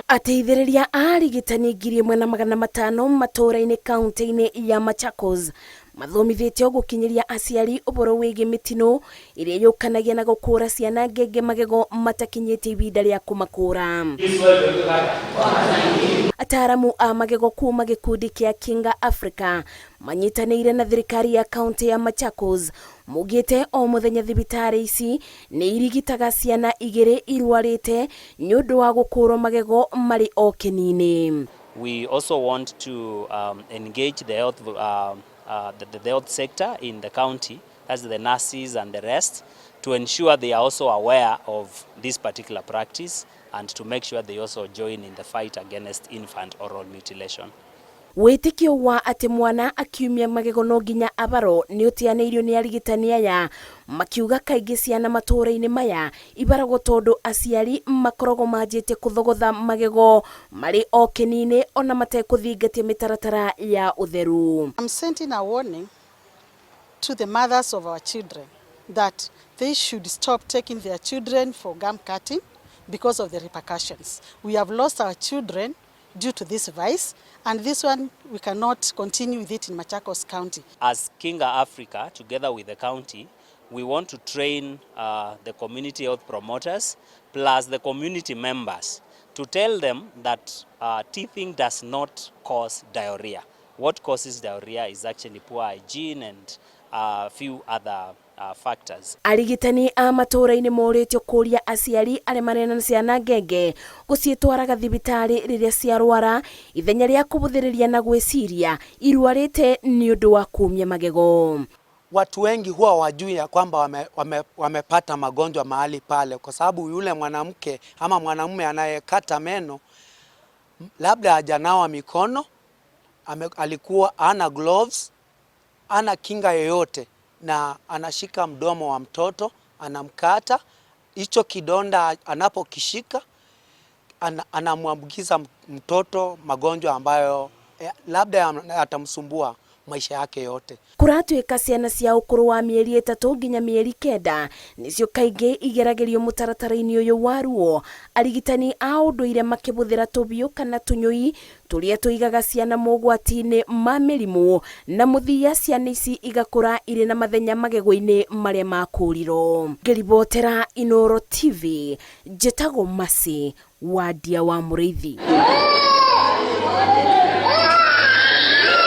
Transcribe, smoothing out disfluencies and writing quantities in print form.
Ateithĩrĩria a arigitani 1,500 matũũra-inĩ kaunti-inĩ ya Machakos mathomithĩtio gũkinyĩria aciari ũhoro wĩgiĩ mĩtino ĩrĩa yũkanagia na gũkũra ciana ngenge magego matakinyĩtie ihinda rĩa kũmakũra. Ataaramu a magego kuma gĩkundi kĩa Kinga Africa manyitanĩire na thirikari ya kaunti ya Machakos maugĩte o mũthenya thibitarĩ ici nĩ irigitaga ciana igĩrĩ irwarĩte nĩ ũndũ wa gũkũrwo magego marĩ o kĩni-inĩ. We also want to engage the health sector in the county, that's the nurses and the rest, to ensure they are also aware of this particular practice and to make sure they also join in the fight against infant oral mutilation. Wĩtĩkio wa atĩ mwana akiumia magego no nginya abarwo nĩ ũteanĩirio nĩ arigitani aya, makiuga kaingĩ ciana matũũra-inĩ maya ibaragwo tondũ aciari makoragwo manjĩtie kũthogotha magego marĩ o kĩni-inĩ ona matekũthingatia mĩtaratara ya ũtheru. I'm sending a warning to the mothers of our children that they should stop taking their children for gum cutting because of the repercussions. We have lost our children due to this vice, and this one we cannot continue with it in Machakos County. As Kinga Africa, together with the county, we want to train the community health promoters plus the community members to tell them that teething does not cause diarrhea. What causes diarrhea is actually poor hygiene and a few other factors. Arigitani a matũũra-inĩ morĩtio kũria aciari arĩa marĩ na ciana ngenge gũciĩtwaraga thibitarĩ rĩrĩa ciarwara ithenya rĩa kũbũthĩrĩria na gwĩciria irwarĩte nĩ ũndũ wa kumia magego. Watu wengi huwa wajui ya kwamba wamepata magonjwa mahali pale, kwa sababu yule mwanamke ama mwanamume anayekata meno labda hajanawa mikono, alikuwa ana gloves, ana kinga yoyote, na anashika mdomo wa mtoto anamkata. Hicho kidonda anapokishika anamwambukiza mtoto magonjwa ambayo labda yatamsumbua maisha yake yote. Kũratuĩka ciana cia ũkũrũ wa mĩeri 3 nginya mĩeri 9 nĩcio kaingĩ igeragĩrio mũtaratara-inĩ ũyũ wa ruo, arigitani a ũndũire makĩbũthĩra tũbiũ kana tũnyũi tũrĩa tũigaga ciana mogwati-inĩ ma mĩrimũ, na mũthia ciana ici igakũra irĩ na mathenya magego-inĩ marĩa makũrirwo. Ngĩribotera Inooro TV, njĩtagwo Mercy Wandia wa Mũrĩithi.